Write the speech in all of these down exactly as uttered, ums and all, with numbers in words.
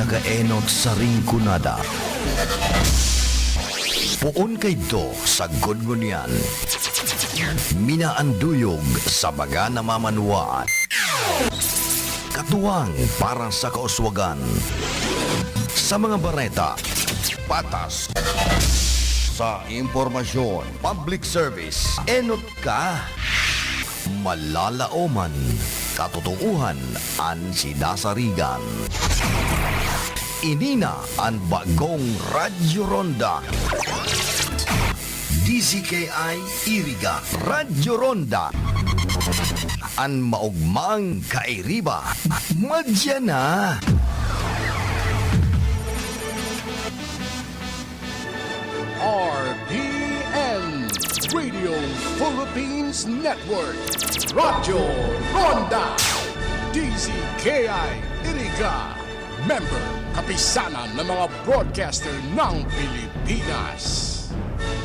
Nakaenot sa Rinconada. Poon kaidto sagkod ngunyan. Minaanduyog sa mga namamanwaan. Katuwang para sa kauswagan. Sa mga bareta, patas. Sa impormasyon, public service, enot ka. Malalaoman, katotoohan an sinasarigan. Ini na an bagong Radyo Ronda. D Z K I Iriga, Radyo Ronda. An maogmang kairiba, madya na. R P N, Radio Philippines Network, Radyo Ronda, D Z K I Iriga, member, Kapisanan ng mga Broadcaster ng Pilipinas.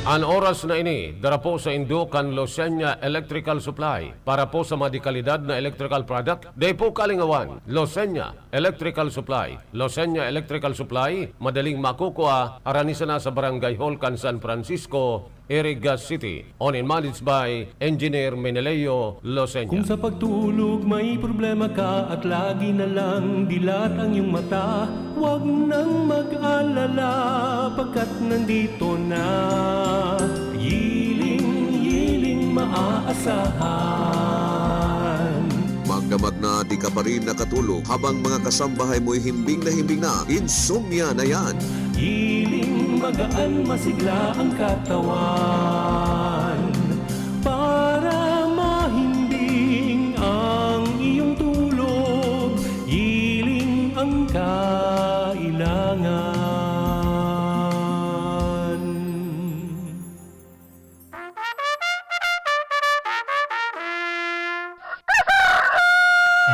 An oras na ini, dara po saindo kan Losenya Electrical Supply. Para po sa mga dekalidad na electrical product, dai po kalingawan, Losenya Electrical Supply. Losenya Electrical Supply, madaling makukua, harani sana sa Barangay Hall kan San Francisco, Iriga City. Owned and managed by Engineer Meneleo Losenya. Kung sa pagtulog may problema ka at lagi na lang dilat ang iyong mata, huwag nang mag-alala, pagkat nandito na. Yiling, yiling maaasahan. Magdamag na di ka pa rin nakatulog habang mga kasambahay mo'y himbing na himbing na. Insomnia na yan. Yiling, magaan, masigla ang katawan. Para mahimbing ang iyong tulog, yiling ang kailangan.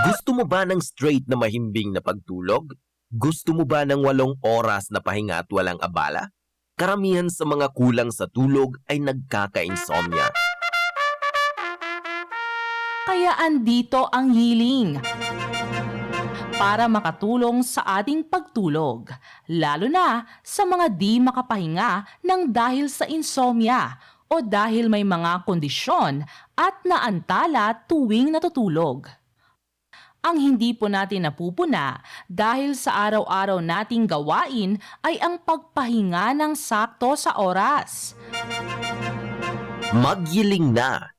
Gusto mo ba ng straight na mahimbing na pagtulog? Gusto mo ba ng walong oras na pahinga at walang abala? Karamihan sa mga kulang sa tulog ay nagkaka-insomnia. Kaya andito ang Yiling para makatulong sa ating pagtulog, lalo na sa mga di makapahinga ng dahil sa insomnia o dahil may mga kondisyon at naantala tuwing natutulog. Ang hindi po natin napupuna dahil sa araw-araw nating gawain ay ang pagpahinga ng sakto sa oras. Magyiling na.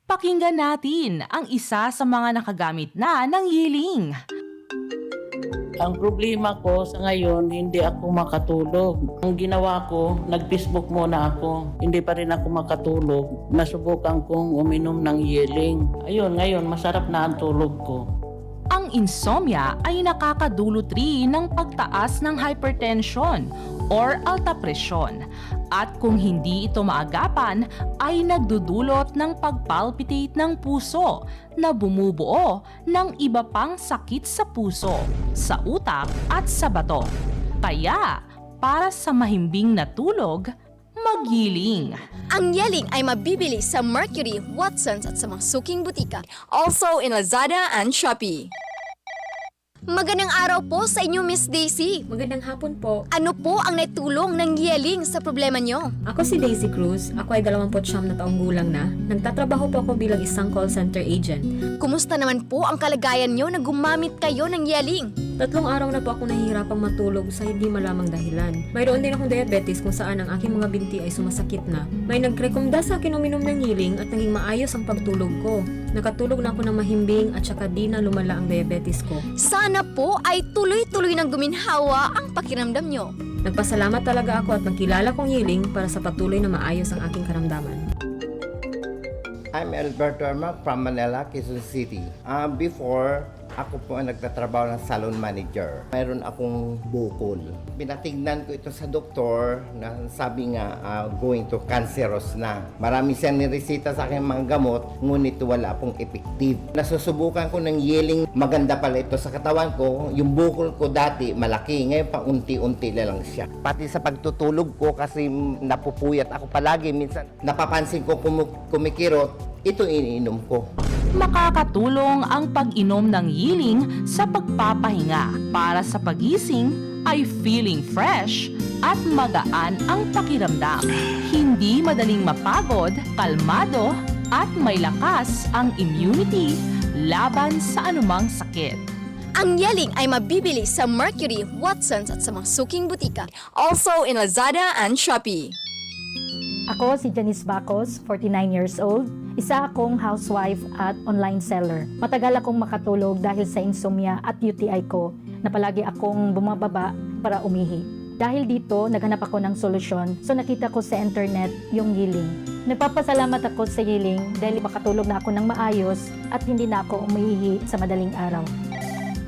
Pakinggan natin ang isa sa mga nakagamit na ng Yiling. Ang problema ko sa ngayon, hindi ako makatulog. Ang ginawa ko, nag-Facebook muna ako. Hindi pa rin ako makatulog. Nasubukan kong uminom ng Yiling. Ayun, ngayon, masarap na ang tulog ko. Ang insomnia ay nakakadulot rin ng pagtaas ng hypertension or alta presyon. At kung hindi ito maagapan, ay nagdudulot ng pagpalpitate ng puso na bumubuo ng iba pang sakit sa puso, sa utak at sa bato. Kaya, para sa mahimbing na tulog, magyiling. Ang Yiling ay mabibili sa Mercury, Watsons at sa mga suking butika. Also in Lazada and Shopee. Magandang araw po sa inyo, Miss Daisy. Magandang hapon po. Ano po ang naitulong ng Yiling sa problema nyo? Ako si Daisy Cruz. Ako ay dalawampu't siyam na taong gulang na. Nagtatrabaho po ako bilang isang call center agent. Kumusta naman po ang kalagayan nyo na gumamit kayo ng Yiling? Tatlong araw na po ako nahihirapang matulog sa hindi malamang dahilan. Mayroon din akong diabetes kung saan ang aking mga binti ay sumasakit na. May nagrekomenda sa akin uminom ng Yiling at naging maayos ang pagtulog ko. Nakatulog na ako ng mahimbing at saka di na lumala ang diabetes ko. Sana po ay tuloy-tuloy nang guminhawa ang pakiramdam nyo. Nagpasalamat talaga ako at nagkilala kong Yiling para sa patuloy na maayos ang aking karamdaman. I'm Alberto Ermac from Manila, Quezon City. Ah, before, ako po ang nagtatrabaho ng salon manager. Mayroon akong bukol. Pinatignan ko ito sa doktor na sabi nga, ah, going to cancerous na. Marami siyang nireseta sa akin mga gamot, ngunit wala pong effective. Nasusubukan ko ng Yiling, maganda pala ito sa katawan ko. Yung bukol ko dati, malaki. Ngayon, paunti-unti na lang siya. Pati sa pagtutulog ko, kasi napupuyat ako palagi. Minsan, napapansin ko kumu-, kumikirot, Ito iniinom ko. Makakatulong ang pag-inom ng Yiling sa pagpapahinga. Para sa pagising ay feeling fresh at magaan ang pakiramdam. Hindi madaling mapagod, kalmado, at may lakas ang immunity laban sa anumang sakit. Ang Yeling ay mabibili sa Mercury, Watsons at sa mga suking butika. Also in Lazada and Shopee. Ako si Janice Bacos, forty-nine years old. Isa akong housewife at online seller. Matagal akong makatulog dahil sa insomnia at U T I ko na palagi akong bumababa para umihi. Dahil dito, naghanap ako ng solusyon, so nakita ko sa internet yung Yiling. Nagpapasalamat ako sa Yiling dahil makatulog na ako ng maayos at hindi na ako umiihi sa madaling araw.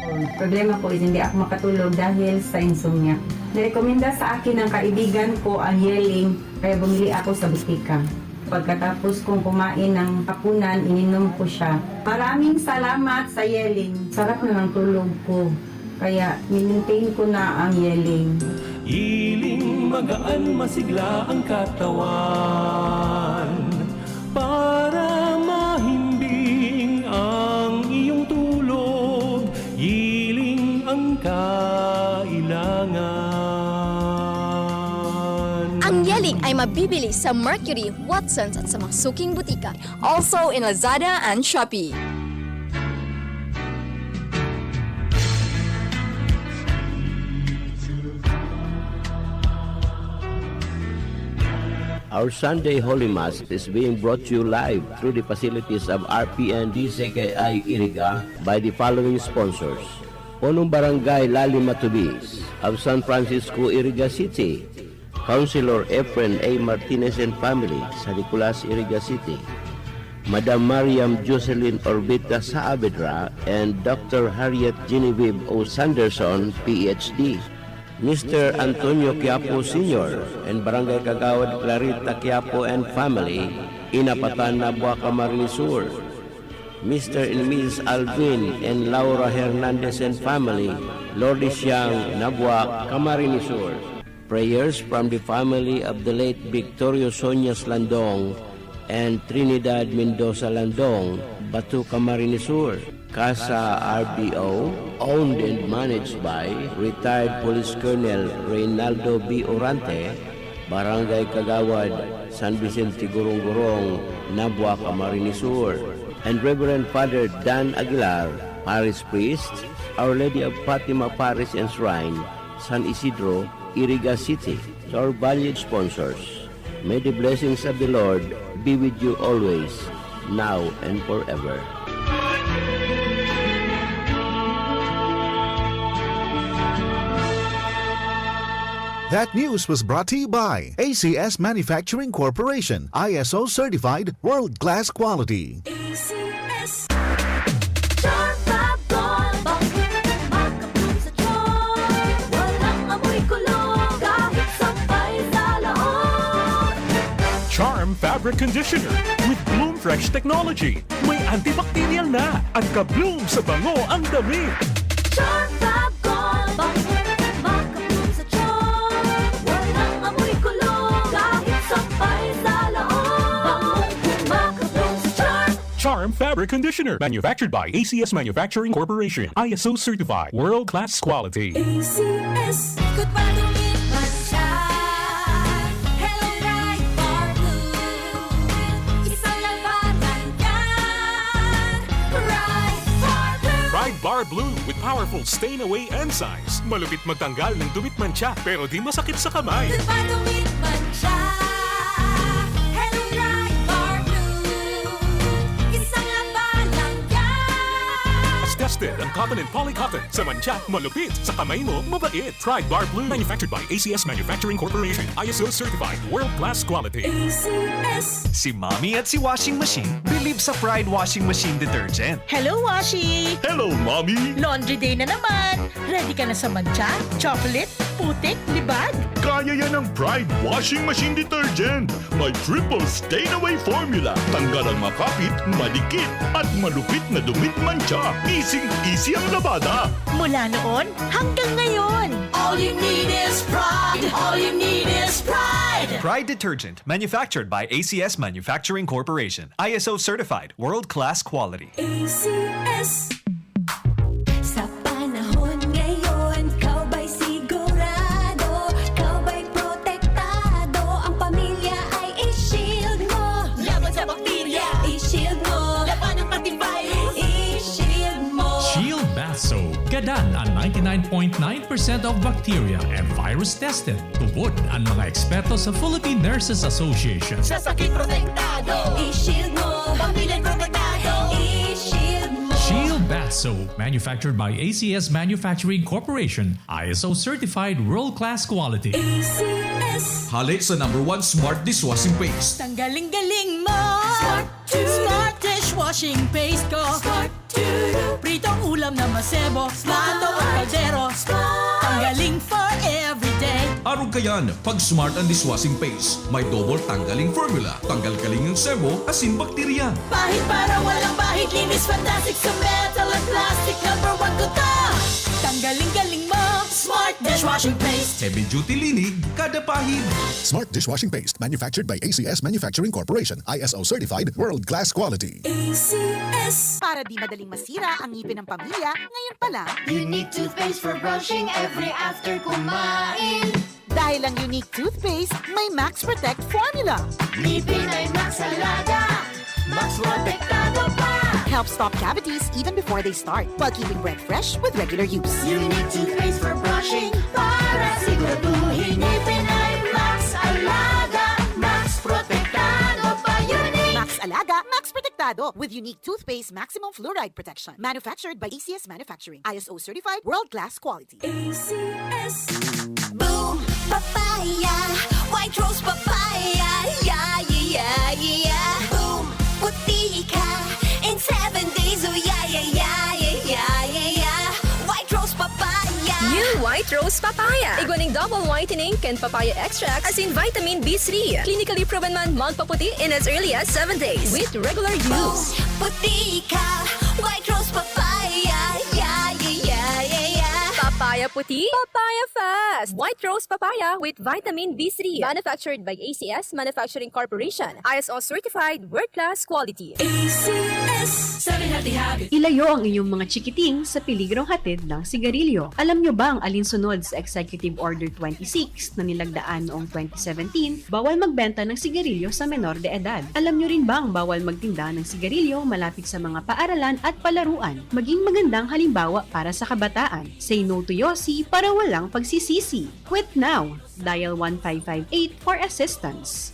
Ang problema ko is hindi ako makatulog dahil sa insomnia. Nirekomenda sa akin ng kaibigan ko ang Yeling, kaya bumili ako sa butika. Pagkatapos kong kumain ng hapunan, ininom ko siya. Maraming salamat sa Yeling. Sarap na ng tulog ko. Kaya, minintain ko na ang Yeling. Hiling magaan, masigla ang katawan. Para mahimbing ang iyong tulog, hiling ang kailangan. Ang Yeling ay mabibili sa Mercury, Watsons at sa mga suking butika. Also in Lazada and Shopee. Our Sunday Holy Mass is being brought to you live through the facilities of R P N D C K I Iriga by the following sponsors: Punong Barangay Lali Matubis of San Francisco, Iriga City, Councilor Efren A. Martinez and family, San Nicolas, Iriga City, Madam Mariam Jocelyn Orbita Saavedra and Doctor Harriet Genevieve O. Sanderson, P H D, Mister Antonio Quiapo Senior and Barangay Kagawad Clarita Quiapo and family, Inapatan, Nabua, Camarines Sur, Mister and Missus Alvin and Laura Hernandez and family, Lourdes Siang, Nabua, Camarines Sur. Prayers from the family of the late Victorio Soñas Landong and Trinidad Mendoza Landong, Batu, Camarines Sur. Casa R B O, owned and managed by retired Police Colonel Reynaldo B. Orante, Barangay Kagawad, San Vicente Gurong-Gurong, Nabua, Camarines Sur, and Reverend Father Dan Aguilar, Parish Priest, Our Lady of Fatima Parish and Shrine, San Isidro, Iriga City. To our valued sponsors, may the blessings of the Lord be with you always, now and forever. That news was brought to you by A C S Manufacturing Corporation, I S O certified, world-class quality. A C S. Sharp Fab Gold, bangkong makabloom sa charm. Walang amoy kulog, kahit sampay sa laog. Charm Fabric Conditioner with Bloom Fresh Technology. May antibacterial na at ka-bloom sa bango ang damit. Charm Fab Gold, bangkong makabloom sa charm. Walang amoy kulog, kahit sampay sa laog. Bangkong makabloom sa charm. Charm Fabric Conditioner, manufactured by A C S Manufacturing Corporation, I S O certified, world-class quality. A C S. Ikot pa, dumit pa siya. Hello, Pride Bar Blue. Isang labanan yan. Pride Bar Blue. Pride Bar Blue with powerful stain away enzymes. Malupit magtanggal ng dumit, mantsa, pero di masakit sa kamay. Ikot pa, dumit pa siya. Hello, Pride Bar Blue. Isang labanan yan. Tested ang cotton and poly cotton. Sa mantsa, malupit. Sa kamay mo, mabait. Pride Bar Blue. Manufactured by A C S Manufacturing Corporation. I S O certified. World class quality. A C S. Si Mommy at si Washing Machine believe sa Pride Washing Machine Detergent. Hello, Washi! Hello, Mommy! Laundry day na naman! Ready ka na sa mantsa, chocolate, putik, libag? Kaya yan ng Pride Washing Machine Detergent. May triple stain away formula. Tanggal ang makapit, madikit, at malupit na dumit, mantsa. Easing-easy ang labada. Mula noon hanggang ngayon. All you need is Pride. All you need is Pride. Pride detergent, manufactured by A C S Manufacturing Corporation. I S O certified, world-class quality. A C S. Sa panahon ngayon, ikaw ba'y sigurado? Ikaw ba'y protektado? Ang pamilya ay i-shield mo. Laban sa bakterya, i-shield mo. Laban ng pati virus, i-shield mo. Shield Bath Soap. Gadan ang ninety-nine point nine percent of bacteria and virus tested. Tubod ang mga eksperto sa Philippine Nurses Association. Sa sakit protektado, i-shield mo. Pamilya protektado, i-shield mo. Shield Bath Soap, manufactured by A C S Manufacturing Corporation, I S O certified world-class quality. A C S. Hale sa number one smart dishwashing paste. Tanggaling-galing mo! Smart Smart dishwashing paste ko! Smart to Pritong ulam na masebo, plato at kaldero. Tanggaling for everyday. Arog kayan, pag smart ang dishwashing paste, may double tanggaling formula, tanggal kaling ng sebo, asin bakterya. Pahid para walang bahid, linis fantastic sa metal at plastic. Number one ko to! Tanggaling-galing mo! Smart dishwashing paste! Heavy duty linig, kada pahid. Smart dishwashing paste, manufactured by A C S Manufacturing Corporation, I S O certified, world-class quality. A C S. Para di madaling masira ang ngipin ng pamilya, ngayon pa lang. Unique toothpaste for brushing every after kumain. Dahil ang Unique Toothpaste may Max Protect Formula. Ngipin ay Max Alaga. Max Protektado pa. Helps stop cavities even before they start while keeping breath fresh with regular use. Unique toothpaste for brushing para siguraduhin ngipin ay Max Alaga. Max Protektado pa. Unique. Max Alaga, Max Protektado with Unique Toothpaste Maximum Fluoride Protection. Manufactured by A C S Manufacturing. I S O certified, world-class quality. A C S. Boom! Papaya! White Rose Papaya! Yeah, yeah, yeah, yeah! Boom! Puti ka in seven days! Oh, yeah, yeah, yeah, yeah, yeah, yeah, yeah! White Rose Papaya! New White Rose Papaya. Igwa ning double whitening kan papaya extract asin vitamin B three. Clinically proven man magpaputi in as early as seven days with regular use. Puti ka! White Rose Papaya! Yeah, yeah, yeah, yeah, yeah! Papaya puti, papaya fast. White Rose Papaya with vitamin B three. Manufactured by A C S Manufacturing Corporation. I S O certified, world-class quality. A C S. Seven Healthy Habits. Ilayo ang inyong mga chikiting sa peligrong hatid ng sigarilyo. Alam nyo bang alinsunod sa Executive Order twenty-six na nilagdaan noong twenty seventeen, bawal magbenta ng sigarilyo sa menor de edad? Alam nyo rin bang bawal magtinda ng sigarilyo malapit sa mga paaralan at palaruan? Maging magandang halimbawa para sa kabataan. Say no to yosi para walang pagsisisi. Quit now! Dial one five five eight for assistance.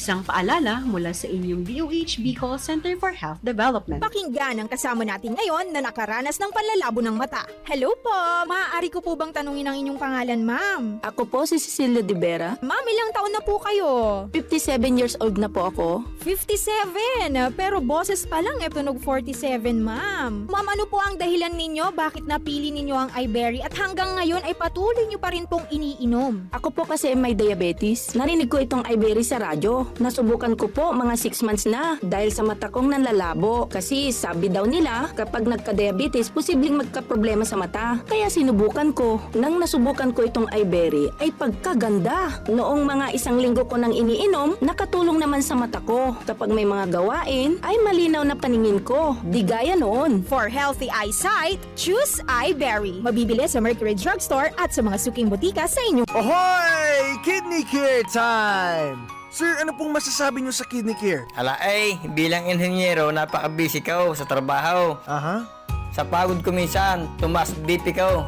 Isang paalala mula sa inyong D O H Bicol Center for Health Development. Pakinggan ang kasama natin ngayon na nakaranas ng panlalabo ng mata. Hello po! Maaari ko po bang tanungin ang inyong pangalan, ma'am? Ako po si Cecilia de Vera. Ma'am, ilang taon na po kayo? Fifty-seven years old na po ako. Fifty-seven? Pero boses pa lang, eh, tunog forty-seven, ma'am. Ma'am, ano po ang dahilan ninyo bakit napili ninyo ang Iberry at hanggang ngayon ay patuloy nyo pa rin pong iniinom? Ako po kasi may diabetes. Narinig ko itong Iberry sa radyo. Nasubukan ko po mga six months na dahil sa mata kong nanlalabo. Kasi sabi daw nila, kapag nagka-diabetes, posibleng magkaproblema sa mata. Kaya sinubukan ko. Nang nasubukan ko itong Iberry, ay pagkaganda. Noong mga isang linggo ko nang iniinom, nakatulong naman sa mata ko. Kapag may mga gawain, ay malinaw na paningin ko. Di gaya noon. For healthy eyesight, choose Iberry. Mabibili sa Mercury Drugstore at sa mga suking botika sa inyong Ohoy! Kidney Care Time! Sir, ano pong masasabi niyo sa Kidney Care? Ala ay, bilang inhenyero, napaka-busy ko sa trabaho. Aha. Sa pagod ko minsan, tumaas B P ko.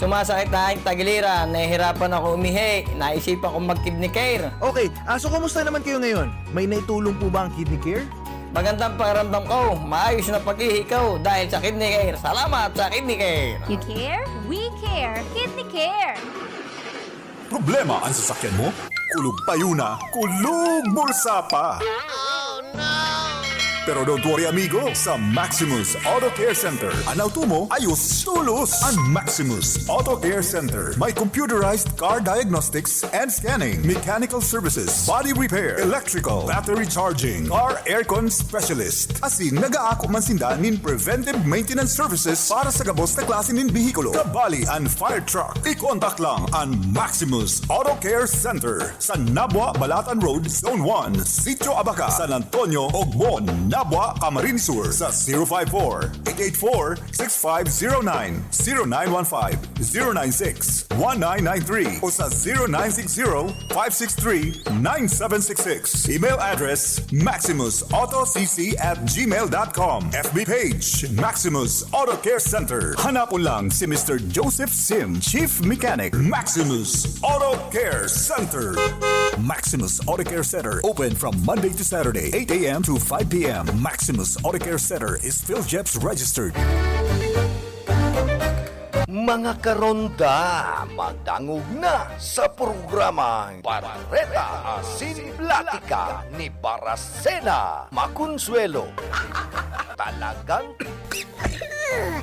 Sumasakit na ang tagiliran, nahihirapan ako umihi, naisipan kong mag-kidney care. Okay, ah, so kumusta naman kayo ngayon? May naitulong po ba ang Kidney Care? Magandang pakiramdam ko, maayos na pag-ihi ko dahil sa kidney care. Salamat sa kidney care! You care? We care! Kidney care! Problema ang sasakyan mo? Kulog payo na, kulog bulsa pa! Pero don't worry, amigo. Sa Maximus Auto Care Center, an auto mo, ayos, tulos. An Maximus Auto Care Center may computerized car diagnostics and scanning, mechanical services, body repair, electrical, battery charging, car aircon specialist. Asin nag-aako man sinda nin preventive maintenance services para sa gabos na klase nin behikulo, kabali an fire truck. I-contact lang an Maximus Auto Care Center sa Nabua, Balatan Road, Zone one, Sitio Abaca, San Antonio, Ogmon, Nabua, Camarines Sur, sa zero five four, eight eight four, six five zero nine, zero nine one five, zero nine six, one nine nine three o sa zero nine six zero, five six three, nine seven six six. Email address, maximus auto c c at gmail dot com. F B page, Maximus Auto Care Center. Hanapon lang si Mister Joseph Sim, Chief Mechanic, Maximus Auto Care Center. Maximus Auto Care Center, open from Monday to Saturday, eight a m to five p m. Maximus Auto Care Center is PhilGEPS registered. Mga karonda, madangog na sa programang Bareta Asin Platika ni Barasena Maconsuelo. Talagang,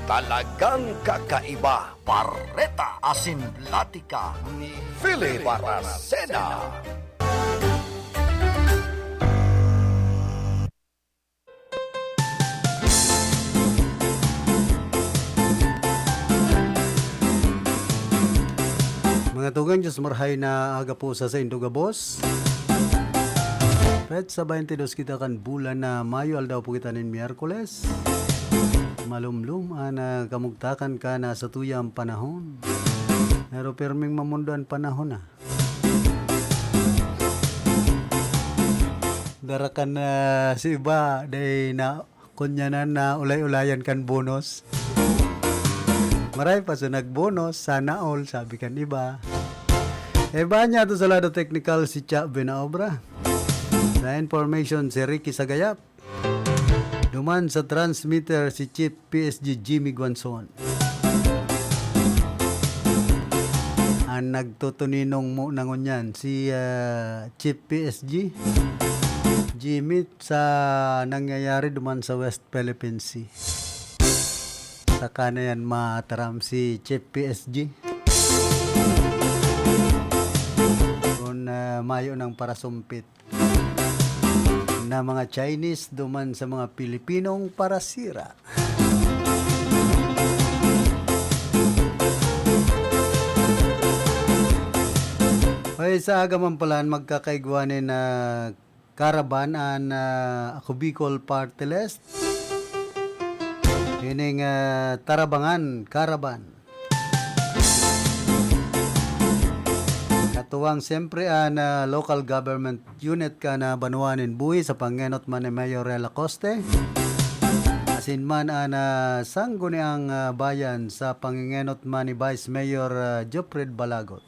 talagang kakaiba. Bareta Asin Platika ni Philip Barasena. Mga tugang, Diyos marhay na aga po sa saindo gabos. Petsa twenty-dos kita kan bulan na Mayo, aldaw po kita nin Miyerkules. Malumlom an, ah, kamugtakan kan, ah, satuyang panahon. Pero pirming mamundo an panahon, ah. Darakan na si iba, dai na, kunyanan na ulay-ulayan kan bonus. Maray pa sa nagbonos, sana all, sabi kan iba. Iba niya to sa lado technical, si Cha Benaobra. Sa information, si Ricky Sagayap. Duman sa transmitter, si Chief P S G Jimmy Guanzon. Ang nagtutuninong mo na ngunyan, si, ah, Chief P S G Jimmy, sa nangyayari duman sa West Philippine Sea. Saka na yan mataram si Chief P S G. Kung, ah, mayo ng parasumpit na mga Chinese duman sa mga Pilipinong parasira. Hoy, sa aga man pala, magkakaigwa nin, ah, caravan an, ah, Ako Bicol Party List. Ining, ah, Tarabangan Caravan. Katuwang siyempre an, ah, local government unit kan, ah, banwa nin Buhi sa pangenot man ni Mayor Rel Acoste. Asin man an, ah, Sangguniang, ah, Bayan sa pangengenot man ni Vice Mayor, ah, Jopred Balagot.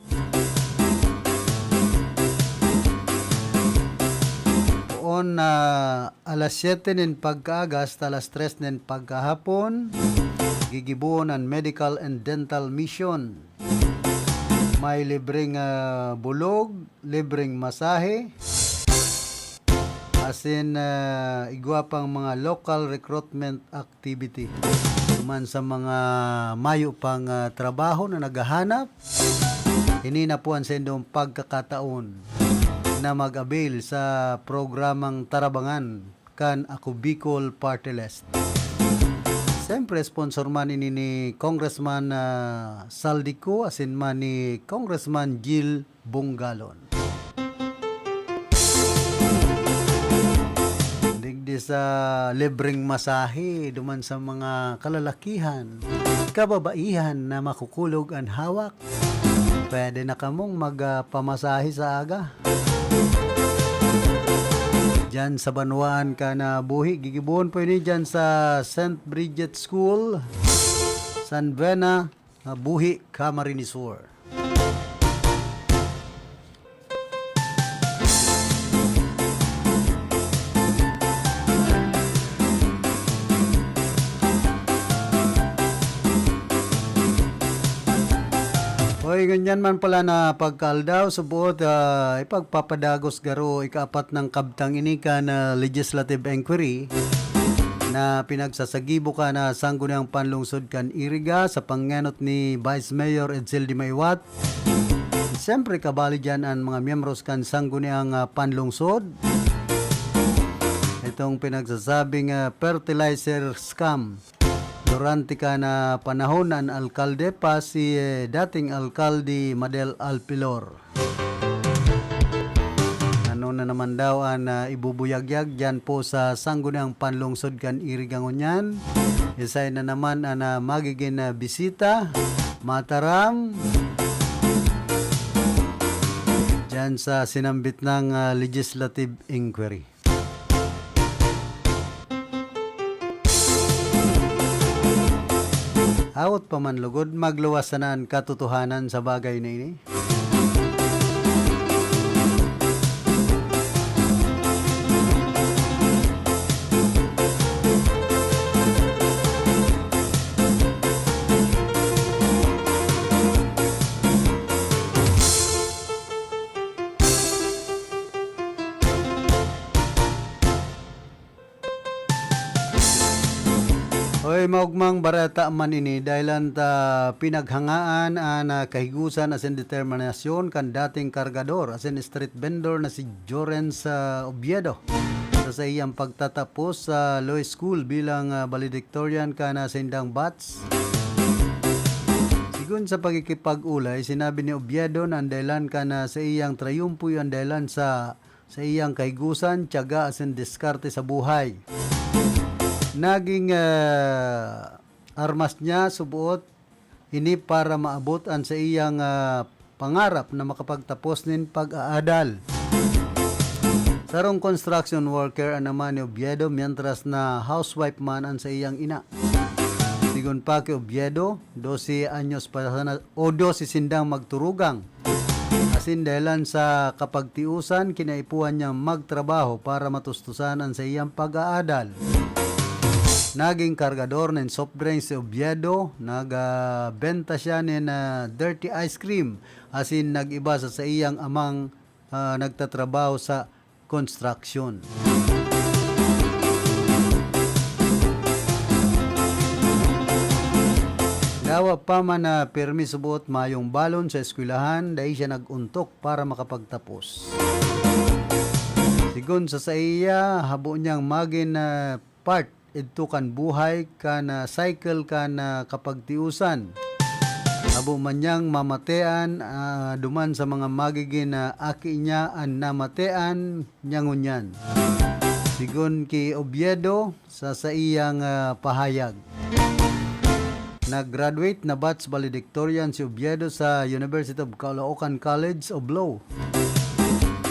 Poon na alas siyete nin pagkaaga hasta alas tres nin pagkahapon, gigibohon an medical and dental mission. May libreng, ah, bulog, libreng masahe, asin, ah, igwa pang mga local recruitment activity. Duman sa mga mayo pang, ah, trabaho na naghahanap, ini na po an saindong pagkakataon na mag-avail sa programang Tarabangan kan Ako Bicol Party List. Siyempre, sponsor man ini ni Congressman, ah, Saldico, asin man ni Congressman Gil Bungalon. Digdi sa libreng masahe duman sa mga kalalakihan, kababaihan na makukulog an hawak, pwede na kamong mag, ah, pamasahe sa aga. Diyan sa banwaan kan, ah, Buhi, gigibohon po ini diyan sa Saint Bridget School, San Buena, ah, Buhi, Camarines Sur. Hoy, ngunyan man pala na pagkaaldaw, suboot, ah, ipagpapadagos garo ikaapat nang kabtang ini kan, ah, legislative inquiry na pinagsasagibo kan, ah, Sangguniang Panlungsod kan Iriga sa pangenot ni Vice Mayor Edsel Dimaiwat. Siyempre, kabali diyan an mga miyembros kan Sangguniang, ah, Panlungsod. Itong pinagsasabing, ah, fertilizer scam. Durante kan, ah, panahon na an alkalde pa si, eh, dating alkalde Madel Alpilor. Ano na naman daw an, ah, ibubuyagyag diyan po sa Sangguniang Panlungsod kan Iriga ngunyan? Isay na naman an, ah, magigin, ah, bisita, mataram, diyan sa sinambit nang, ah, legislative inquiry. Hawot pa man lugod, magluwas sana an katotohanan sa bagay na ini. Hoy, maogmang bareta man ini, dahilan ta pinaghangaan an, ah, kahigosan asin determinasyon kan dating kargador asin street vendor na si Jorens, ah, Oviedo sa saiyang pagtatapos sa Law School bilang, ah, valedictorian kan, ah, saindang batch. Sigon sa pakikipag-olay, sinabi ni Oviedo na an dahilan kan, ah, saiyang trayumpo iyo an dahilan sa saiyang kahigosan, tiyaga asin diskarte sa buhay. Naging, ah, armas niya, suboot ini para maabot an saiyang, ah, pangarap na makapagtapos nin pag-aadal. Sarong construction worker an ama ni Oviedo, mientras na housewife man an saiyang ina. Sigon pa ki Oviedo, dose anyos pa sana o dose sindang magturugang. Asin dahelan sa kapagtiusan, kinaipuhan niyang magtrabaho para matustusan an saiyang pag-aadal. Naging kargador nin soft drinks si Oviedo, nagbenta siya nin, ah, dirty ice cream, asin nag-iba sa saiyang amang, ah, nagtatrabaho sa construction. Dawa pa man na pirmi suboot mayong balon sa eskwelahan, dai siya nag-ontok para makapagtapos. Sigon sa saiya, habo niyang magin, ah, part idto kan buhay kan, ah, cycle kan, ah, kapagtiusan. Habo man niyang mamatean, ah, duman sa mga magigin, ah, aki niya an namatean niya ngunyan. Sigon ki Oviedo sa saiyang, ah, pahayag, nag-graduate na batch valedictorian si Oviedo sa University of Caloocan College of Law.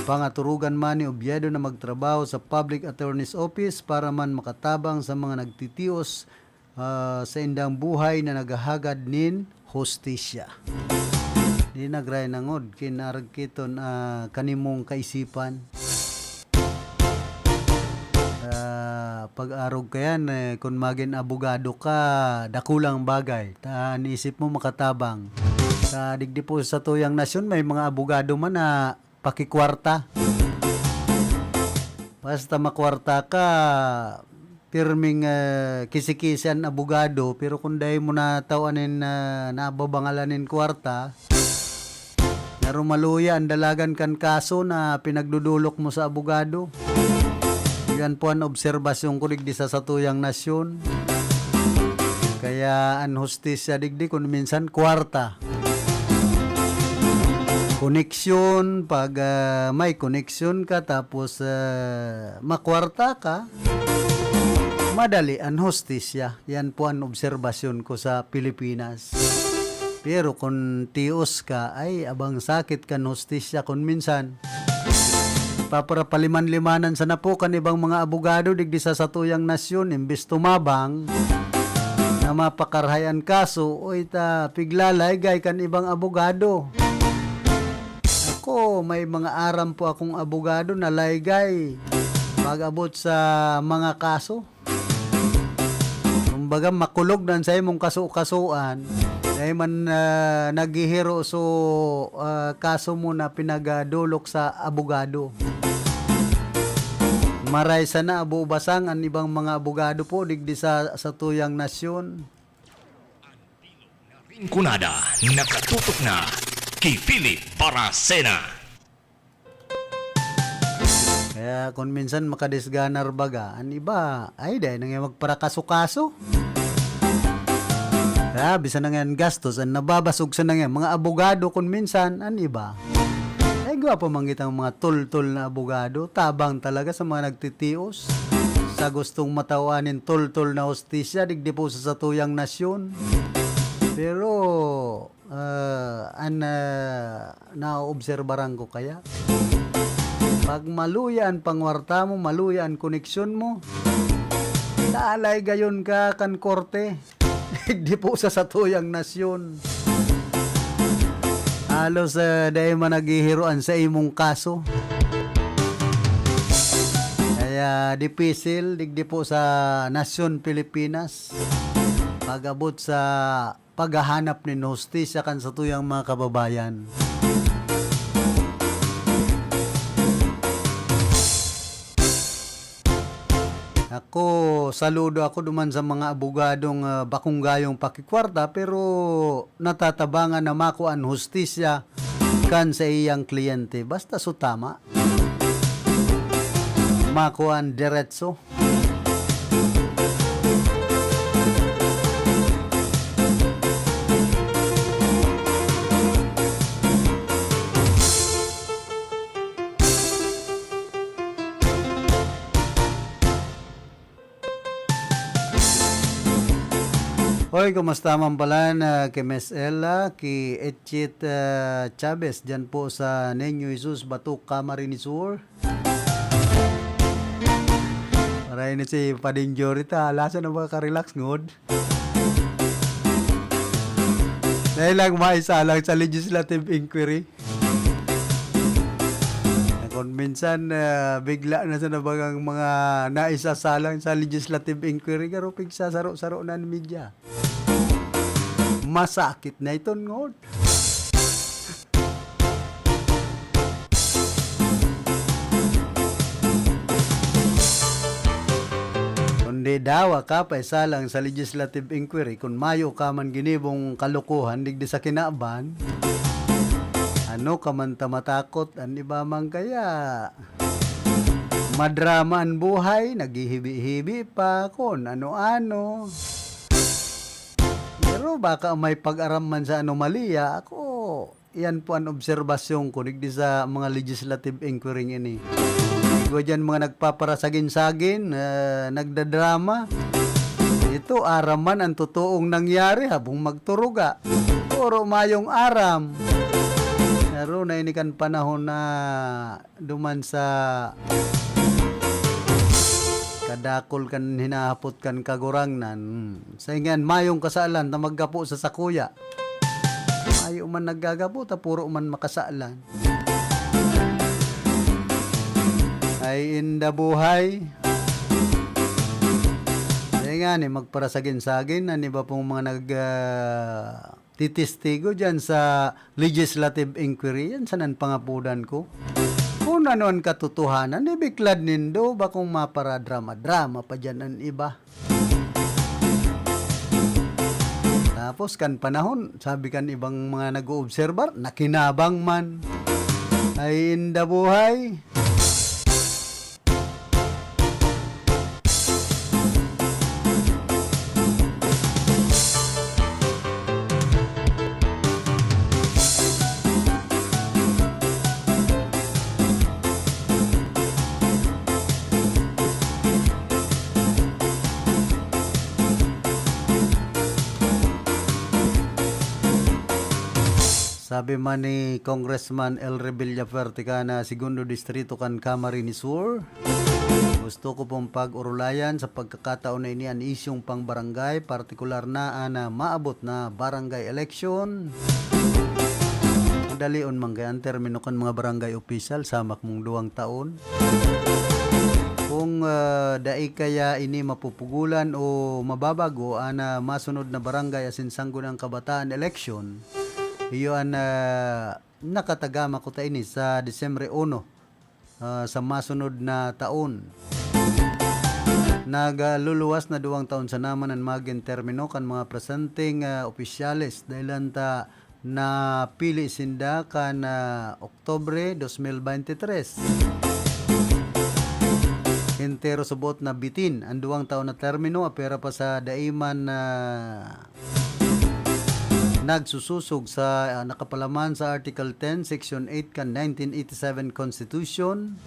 Pangaturugan man ni Oviedo na magtrabaho sa Public Attorney's Office para man makatabang sa mga nagtitios, ah, saindang buhay na naghahagad nin hustisya. Di nagray nangod, kinaragkiton, ah, kanimong kaisipan. Ah, pag-arog ka yan, eh, kung magin abogado ka, dakulang bagay. Ta, an isip mo makatabang. Sa digdi po sa tuyang nasyon, may mga abogado man na pakikwarta. Basta makwarta ka, pirming, eh, kisi-kisi an abogado, pero kung dai mo na tao anin, ah, nababangalan nin kwarta, narumaluya an dalagan kan kaso na pinagdudulok mo sa abogado. Yan po an obserbasyon ko digdi sa satuyang nasyon. Kaya an hustisya digdi kun minsan kwarta. Koneksyon, pag, ah, may koneksyon ka tapos, ah, makwarta ka, madali an hustisya. Yan po an obserbasyon ko sa Pilipinas. Pero kun tios ka, ay, abang sakit kan hustisya kun minsan. Paparapaliman-limanan sana po kan ibang mga abogado digdi sa satuyang nasyon, imbes tumabang na mapakarahay an kaso, oy, ta piglalayagay kan ibang abogado. Ako, may mga aram po akong abogado na laygay pag-abot sa mga kaso. Kumbaga, makulog na an saimong kaso-kasoan, dai man, ah, naghihiro so, ah, kaso mo na pinagdulok sa abogado. Maray sana abo basang an ibang mga abogado po digdi sa satuyang nasyon. Rinconada, nakatutok na kay Philip Baracena. Kaya kun minsan makadisganar baga, an iba, ay, dai na nga magparakaso-kaso. Grabe sana nga an gastos, an nababasog sana nga mga abogado kun minsan, an iba. Ay, gwapo man kitang mga tultol na abogado, tabang talaga sa mga nagtitios. Sa gustong matawan nin tultol na hustisya, digdi po sa satuyang nasyon. Pero, ah, an, ah, naoobserbaran ko kaya, pag maluya an pangwarta mo, maluya an koneksyon mo, lalay gayon ka kan korte. Digdi po sa satuyang nasyon. Halos, ah, dai man naghihiroan sa imong kaso. Kaya dipisil, digdi po sa nasyon Pilipinas, pag-abot sa paghahanap nin hustisya kan satuyang mga kababayan. Ako, saludo ako duman sa mga abogadong, ah, bakong gayong pakikwarta, pero natatabangan na makua an hustisya kan saiyang kliyente. Basta su tama, makua an diretso. Hoy, kumusta man pala na ki Miss Ella, ki Etchit, ah, Chavez, dyan po sa Niño Jesus, Batok, Camarines Sur? Maray ni si Pading Jory ta, lasa na ba ka-relax, ngod? Dahil lang maisalang sa legislative inquiry. Na kun minsan, ah, bigla na sa nabangang mga naisasalang sa legislative inquiry, garo pigsasaro-saro na ni media. Masakit na iton, ngod. Kundi dawa ka pa isa lang sa legislative inquiry, kun mayo ka man ginibong kalokohan digdi sa kinaban, ano ka man ta matakot, an iba man kaya madrama an buhay, naghihibi-hibi pa, kun ano-ano. Pero baka may pag-aram man sa anomalya, ako, iyan po an obserbasyon ko digdi sa mga legislative inquiry ini. Igwa diyan mga nagpaparasagin-sagin, ah, nagdadrama. Ito, aram man an totoong nangyari habong magturuga. Puro mayong aram. Pero na ini kan panahon na duman sa kadakol kan hinahapot kan Kagurangnan, hmm, sa ingan mayong kasalan ta maggapo sa sakuya. Mayo man naggagapo ta puro man makasalan. Ay inda buhay. Kaya nga ni, magparasagin-sagin an iba pong mga nag, ah, titistigo diyan sa legislative inquiry, yan sanan pangapodan ko. Kun ano an katotohanan, ibiklad nindo, bakong maparadrama-drama pa diyan an iba. Tapos kan panahon, sabi kan ibang mga nag-oobserbar, nakinabang man. Ay inda buhay. Sabi man ni Congressman Elry Villafuerte, kan, ah, Segundo Distrito kan Camarines Sur, gusto ko pong pag-orolayan sa pagkakataon na ini an isyung pang-barangay, partikular na an, ah, maabot na barangay election. Madalion man kaya an termino kan mga barangay opisyal, samak mong duwang taon. Kung, ah, dai kaya ini mapupugulan o mababago an, ah, masunod na barangay asin sangguniang kabataan election, iyo an, ah, nakatagama ko ta ini sa Disyembre uno. ah, sa masunod na taon. Nagluluwas na duwang taon sana man an magin termino kan mga presenteng, ah, opisyales, dahelan ta napili sinda kan, ah, Oktubre dos mil bente tres. Entero subot na bitin an duwang taon na termino, apwera pa sa dai man, ah, nagsusosog sa, ah, nakapalaman sa Article ten, Section eight kan nineteen eighty-seven Constitution,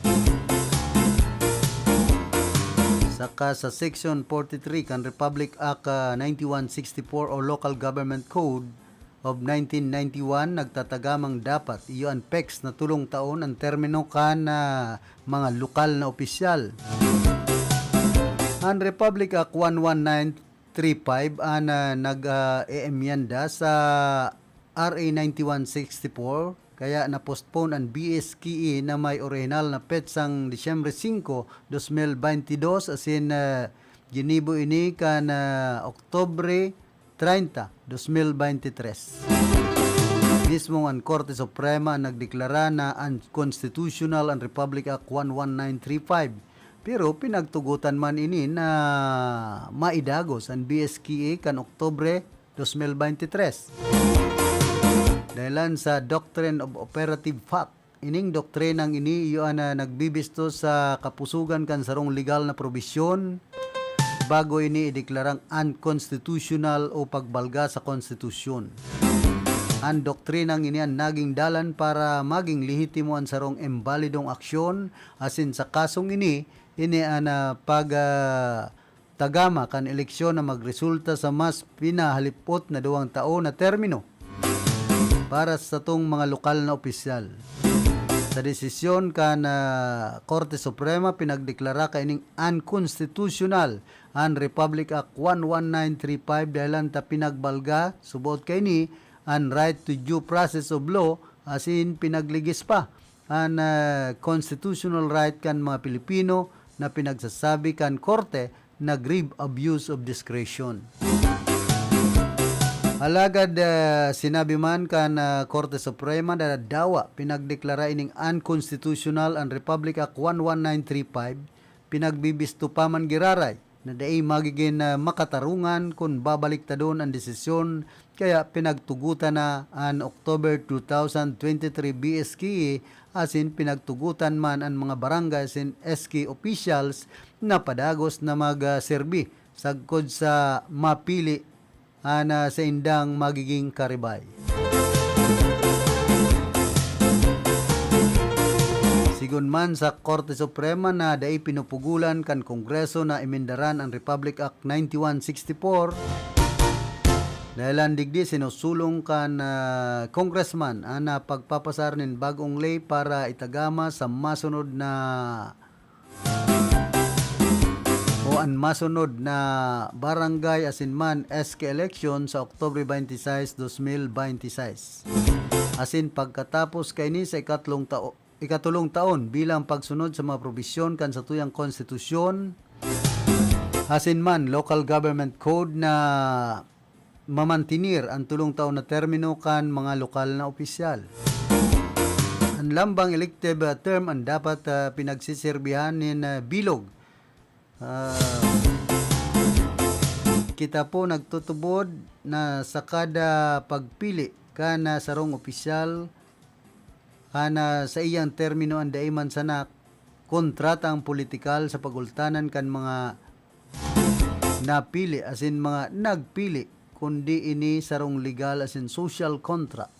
saka sa Section forty-three kan Republic Act, ah, ninety-one sixty-four o Local Government Code of nineteen ninety-one, nagtatagamang dapat iyo an pex na tulong taon an termino kan, ah, mga lokal na opisyal. An Republic Act one one nine three five an, ah, nag, ah, e-enmyenda sa R A ninety-one sixty-four, kaya na-postpone an B S K E na may orihinal na petsang Disyembre singko, dos mil bente dos, asin, ah, ginibo ini kan, ah, Oktubre treinta, dos mil bente tres. Mismo an Korte Suprema nagdeklara na unconstitutional an Republic Act one one nine three five, pero pinagtugotan man ini na maidagos an B S K E kan Oktubre dos mil bente tres. Dahilan sa Doctrine of Operative Fact, ining doktrinang ini iyo an, ah, nagbibisto sa kapusugan kan sarong legal na probisyon bago ini ideklarang unconstitutional o pagbalga sa konstitusyon. An doktrinang ini an naging dalan para maging lehitimo an sarong imbalidong aksyon, asin sa kasong ini, ini an, ah, pag, ah, tagama kan eleksyon na magresulta sa mas pinahalipot na duwang taon na termino para sa satong mga lokal na opisyal. Sa desisyon kan, ah, Korte Suprema, pinagdeklara kaining unconstitutional an Republic Act one one nine three five dahilan ta pinagbalga, subot kaini, an right to due process of law, asin pinagligis pa an, ah, constitutional right kan mga Pilipino na pinagsasabi kan korte na grave abuse of discretion. Alagad, ah, sinabi man kan, ah, Korte Suprema na dawa pinagdeklara ining unconstitutional an Republic Act one one nine three five, pinagbibisto pa man giraray na dai magigin, ah, makatarungan kun babaliktadon an desisyon, kaya pinagtugotan na an October two thousand twenty-three B S K E, asin pinagtugotan man an mga barangay asin S K officials na padagos na mag, ah, serbi sagkod sa mapili an, ah, saindang magiging karibay. Sigon man sa Korte Suprema na dai pinupugulan kan Kongreso na emendaran an Republic Act ninety-one sixty-four, dahelan digdi sinusulong kan, ah, congressman an, ah, pagpapasar nin bag-ong ley para itagama sa masunod na o an masunod na barangay asin man S K election sa Oktubre twenty-six, dos mil bente seis. Asin pagkatapos kaini sa ikatlong tao-, ikatulong taon bilang pagsunod sa mga probisyon kan satuyang konstitusyon, asin man Local Government Code na mamantenir an tulong taon na termino kan mga lokal na opisyal. An lambang elective, ah, term an dapat, ah, pinagsisirbihan nin, ah, bilog. Ah, kita po nagtutubod na sa kada pagpili kan, ah, sarong opisyal, an, ah, saiyang termino an dai man sana kontratang politikal sa pagultanan kan mga napili asin mga nagpili, kundi ini sarong legal asin social contract.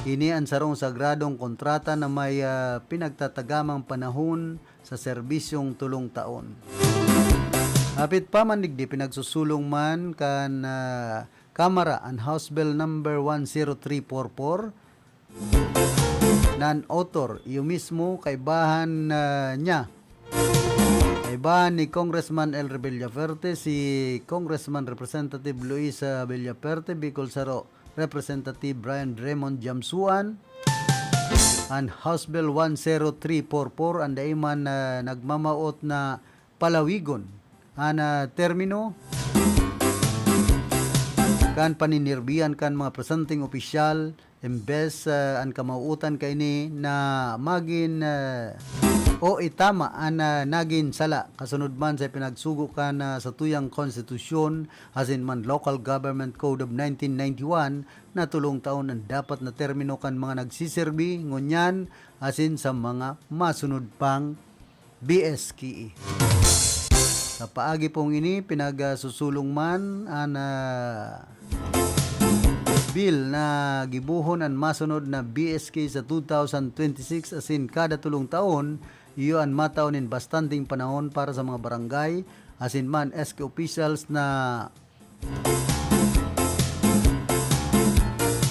Ini an sarong sagradong kontrata na may, ah, pinagtatagamang panahon sa serbisyong tulong taon. Hapit pa man digdi, pinagsusulong man kan, ah, Kamara an House Bill number one zero three four four, nan author, iyo mismo, kaibahan, ah, niya. Kaibahan ni Congressman Elry Villafuerte, si Congressman Representative Luisa Villafuerte, Bicol Saro Representative Brian Raymond Jamsuan, an House Bill one zero three four four, an dai man, ah, nagmamawot na palawigon an, ah, termino. kan paninirbihan kan mga presenteng opisyal, imbes, ah, an kamauotan kaini na magin, ah, o itama an, ah, nagin sala. Kasunod man sa ipinagsugo kan, ah, satuyang konstitusyon asin man Local Government Code of nineteen ninety-one na tolong taon an dapat na termino kan mga nagsiserbi ngunyan asin sa mga masunod pang B S K E. Sa paagi pong ini, pinagsusulong man an, ah, bill na gibohon an masunod na B S K sa two thousand twenty-six, asin kada tolong taon, iyo an matao nin bastanteng panahon para sa mga barangay asin man S K officials na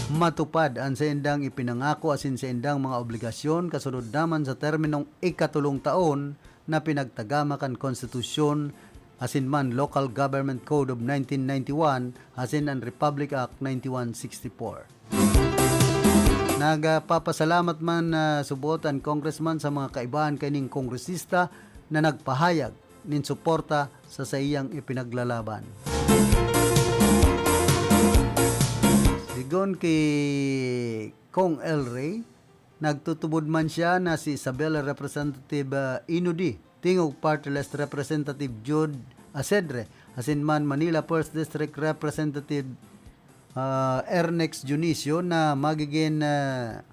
matupad an saindang ipinangako asin saindang mga obligasyon kasunod naman sa terminong ikatolong taon na pinagtagama kan Konstitusyon asin man Local Government Code of nineteen ninety-one asin an Republic Act ninety-one sixty-four. Nagpapasalamat man, ah, subot an congressman sa mga kaibahan kaining kongresista na nagpahayag nin suporta sa saiyang ipinaglalaban. Sigon ki Cong El Rey, nagtutubod man siya na si Isabela Representative, ah, Ino D, Tingog Party List Representative Jude Asedre, asin man Manila First District Representative, ah, Ernex Dionisio na magigin, ah,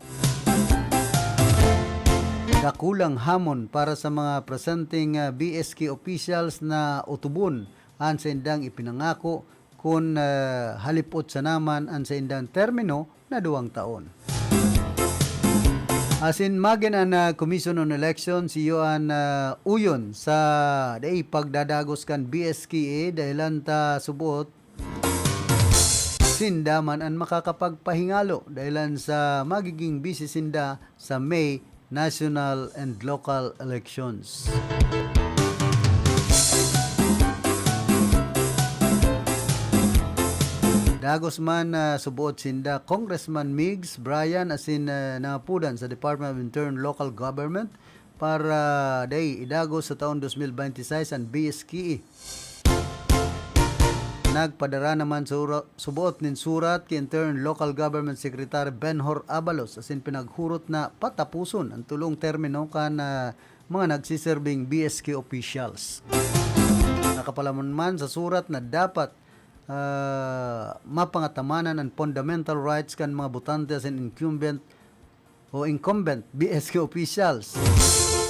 dakulang hamon para sa mga presenteng, ah, B S K officials na utubon an saindang ipinangako kun, ah, halipot sana man an saindang termino na duwang taon. Asin magin an, ah, Commission on Elections iyo an, ah, uyon sa dai pagdadagos kan B S K E dahelan ta subot sinda man an makakapagpahingalo dahelan sa magiging busy sinda sa May national and local elections. Dagos man na suboot sinda Congressman Migs Bryan asin, ah, nangapodan sa Department of Internal Local Government para dai idagos sa taon dos mil bente seis an B S K E. Nagpadara naman sura-, suboot nin surat ki Internal Local Government Secretary Benhur Abalos asin pinaghurot na pataposon an tolong termino kan, ah, mga nagsiserbing B S K officials. Nakapalamon man sa surat na dapat, ah, mapangatamanan an fundamental rights kan mga botante asin incumbent o incumbent B S K officials.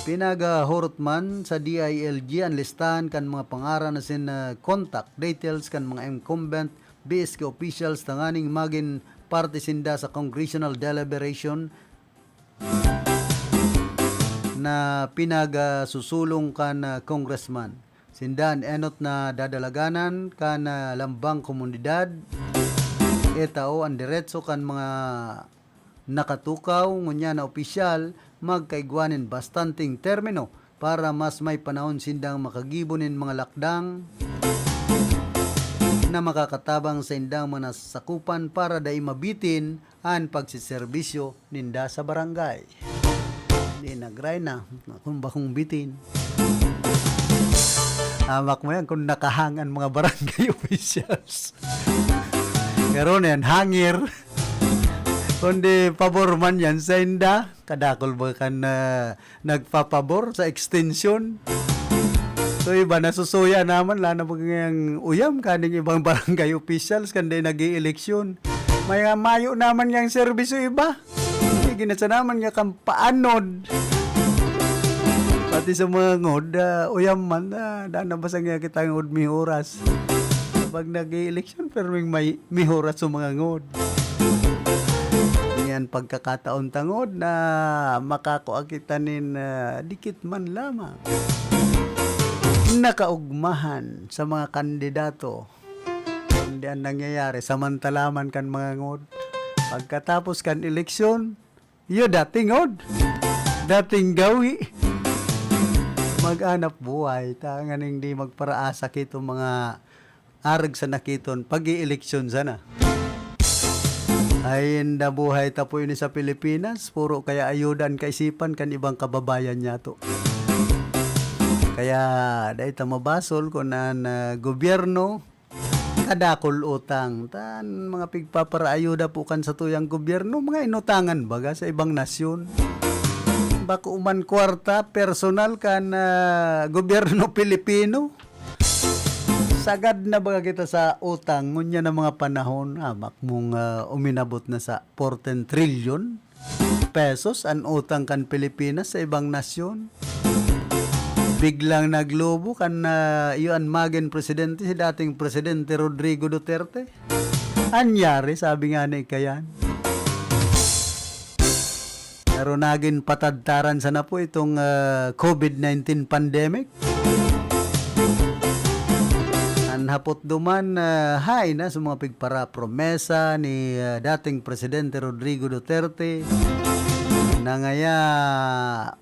Pinagahurot man sa D I L G an listahan kan mga pangaran asin, ah, contact details kan mga incumbent B S K officials tanganing magin parte sinda sa congressional deliberation na pinagasusulong kan, ah, congressman. Sinda an enot na dadalaganan kan, ah, lambang komunidad. Itao an deretso kan mga nakatukaw ngunyan na opisyal magkaigwa nin bastanteng termino para mas may panahon sindang makagibo nin mga lakdang na makakatabang sa indang mga nasasakupan para dai mabitin an pagseserbisyo ninda sa barangay. Di nagray na, kung bakong bitin. Hamak mo yan kung nakahang an mga barangay officials. Pero na yan, hangir. Kundi pabor man yan sa inda. Kadakol ba kan, ah, nagpapabor sa extension? So, iba, nasusuya naman, lalo na pag ngayang uyam kaning ibang barangay officials kan di nag-i-eleksyon. May mayo naman yang serbisyo iba. Sige na sa naman nga kampaanod. Pati sa mga ngod, ah, uyam man, ah, daan na basta nga kita ngod may oras. Pag nag-i-eleksyon, pero may, may oras sa mga ngod. Yan pagkakataon tangod na makakua kita nin, ah, dikit man lamang nakaugmahan sa mga kandidato. Kundi ang nangyayari, samantalaman kan mga ngod. Pagkatapos kan eleksyon, iyo dating ngod, dating gawi. Mag-anap buhay, tanganing di magparaasa kito mga arog sa nakiton, pag-i-eleksyon sana. Ay, inda buhay ta po ini sa Pilipinas, puro kaya ayuda an kaisipan kan ibang kababayan niyato. Kaya, dai ta mabasol kun an, ah, gobyerno kadakol utang. Tan mga pigpaparaayuda po kan satuyang gobyerno, mga inutangan baga sa ibang nasyon. Bako man kwarta, personal kan, ah, gobyerno Pilipino. Sagad na baga kita sa utang, ngunyan na mga panahon, hamak mong, ah, uminabot na sa fourteen trillion pesos an utang kan Pilipinas sa ibang nasyon. Biglang naglubo kan, ah, iyo an magin presidente, si dating Presidente Rodrigo Duterte. Anyari, sabi nga ni Kayan. Pero nagin patadtaran sana po itong, ah, covid nineteen pandemic. An hapot duman, ah, hain na sa mga pigparapromesa ni, ah, dating Presidente Rodrigo Duterte na ngaya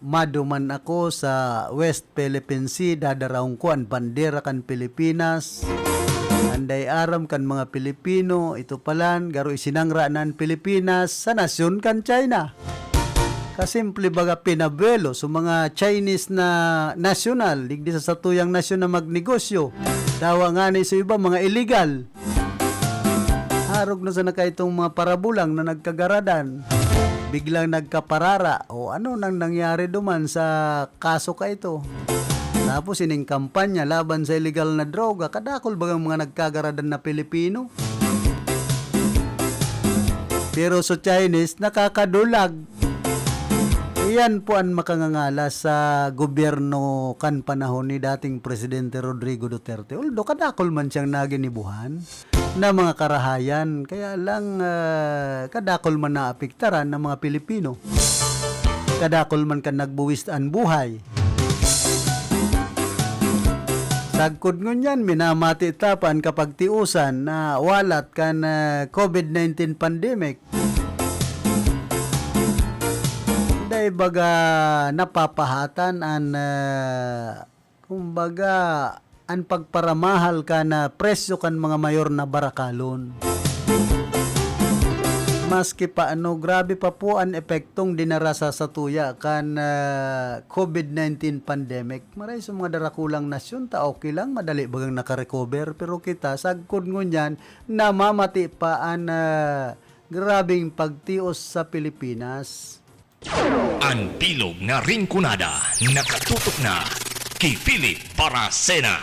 maduman ako sa West Philippine Sea, dadarahon ko an bandera kan Pilipinas. Anday aram kan mga Pilipino, ito palan, garo isinangra na an Pilipinas sa nasyon kan China. Kasimple baga pinabuelo sa mga Chinese na nasyonal, digdi sa satuyang nasyon na magnegosyo. Dawa ngani sa iba, mga illegal. Arog na sana kaitong mga parabulang na nagkagaradan. Biglang nagkaparara. O ano nang nangyari duman sa kaso kaito? Tapos ining kampanya laban sa illegal na droga, kadakol bagang mga nagkagaradan na Pilipino. Pero sa Chinese, nakakadulag. Iyan po an makangangala sa gobyerno kan panahon ni dating Presidente Rodrigo Duterte. Although kadakol man siyang naginibuhan na mga karahayan, kaya lang, ah, kadakol man naapektaran ng mga Pilipino. Kadakol man kan nagbuwis an buhay. Sagkod ngunyan, minamati ta pa an kapagtiosan na walat kan, ah, covid nineteen pandemic. Dai baga napapahatan an, ah, kumbaga, an pagparamahal kan presyo kan mga mayor na barakalon. Maski pa ano, grabe pa po an epektong dinara sa satuya kan, ah, covid nineteen pandemic. Maray sa mga darakulang nasyon ta okay lang, madali bagang nakarecover. Pero kita, sagkod ngunyan, namamati pa an, ah, grabeng pagtios sa Pilipinas. An bilog na Rinconada, nakatutok na ki Philip Baracena.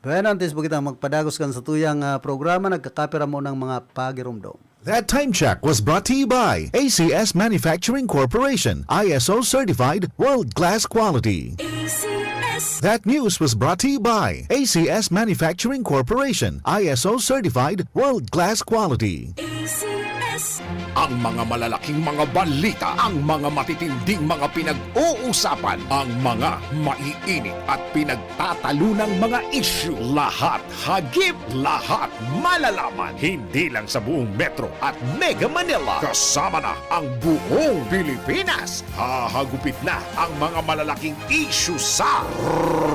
Bueno, antes po kitang magpadagos kan satuyang, ah, programa, nagkakapira mo ng mga pagirumdom. That time check was brought to you by A C S Manufacturing Corporation, I S O certified, world-class quality. A C S. That news was brought to you by A C S Manufacturing Corporation, I S O certified, world-class quality. A C S. Ang mga malalaking mga balita, ang mga matitinding mga pinag-uusapan, ang mga maiinit at pinagtatalunang mga isyu, lahat hagip, lahat malalaman. Hindi lang sa buong Metro at Mega Manila, kasama na ang buong Pilipinas. Hahagupit na ang mga malalaking isyu sa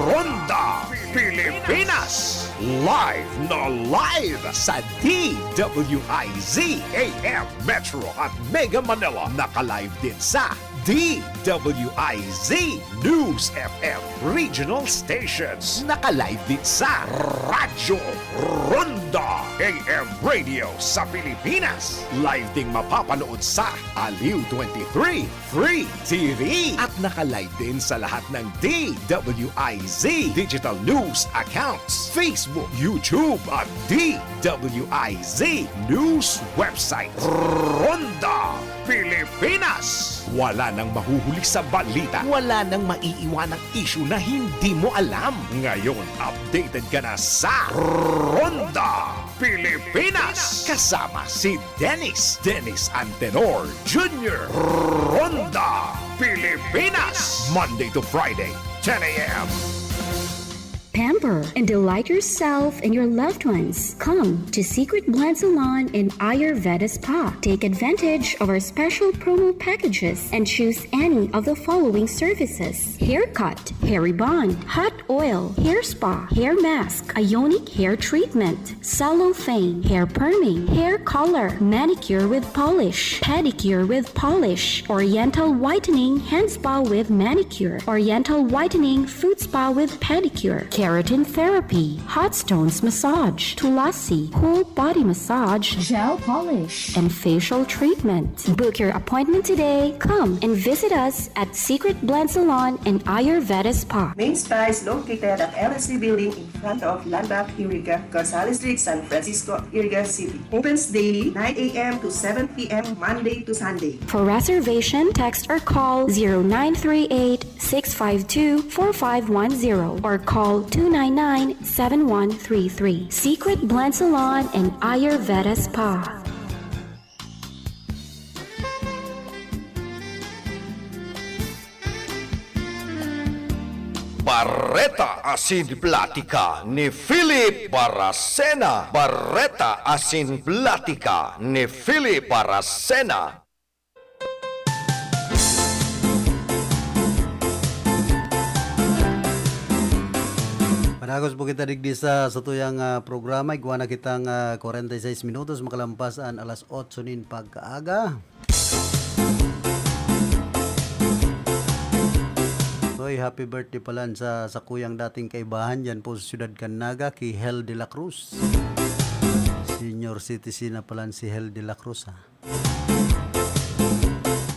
Ronda Pilipinas. Live na live sa D W I Z A M Metro at Mega Manila. Naka-live din sa D W I Z News F M Regional Stations. Naka-live din sa Radyo Ronda A M Radio sa Pilipinas. Live ding mapapanood sa Aliw twenty-three Free T V. At naka-live din sa lahat ng D W I Z Digital News Accounts, Facebook, YouTube at D W I Z News Website. Ronda Pilipinas. Wala nang mahuhuli sa balita. Wala nang maiiwanang isyu na hindi mo alam. Ngayon, updated ka na sa Ronda Pilipinas. Kasama si Dennis, Dennis Antenor Junior. Ronda Pilipinas. Monday to Friday, ten a.m. Pamper and delight yourself and your loved ones. Come to Secret Blend Salon and Ayurveda Spa. Take advantage of our special promo packages and choose any of the following services: haircut, hair rebond, hot oil, hair spa, hair mask, ionic hair treatment, cellophane, hair perming, hair color, manicure with polish, pedicure with polish, oriental whitening, hand spa with manicure, oriental whitening, foot spa with pedicure, keratin therapy, hot stones massage, tulasi, whole body massage, gel polish, and facial treatment. Book your appointment today. Come and visit us at Secret Blend Salon and Ayurveda Spa. Main Spa is located at L S C Building in front of Landmark Iriga, Gonzales Street, San Francisco, Iriga City. Opens daily, nine a m to seven p m, Monday to Sunday. For reservation, text or call zero nine three eight, six five two, four five one zero or call two nine nine, seven one three three. Secret Blend Salon and Ayurveda Spa. Bareta asin Platika ni Philip Baracena. Bareta asin Platika ni Philip Baracena. Padagos po kita digdi sa satuyang, ah, programa. Igwa na kitang, ah, kwarenta y seis minutos makalampas an alas otso nin pagkaaga. Hoy, happy birthday palan sa sakuyang dating kaibahan diyan po sa siyudad kan Naga, ki Hel de la Cruz. Senior citizen na palan si Hel de la Cruz, ha.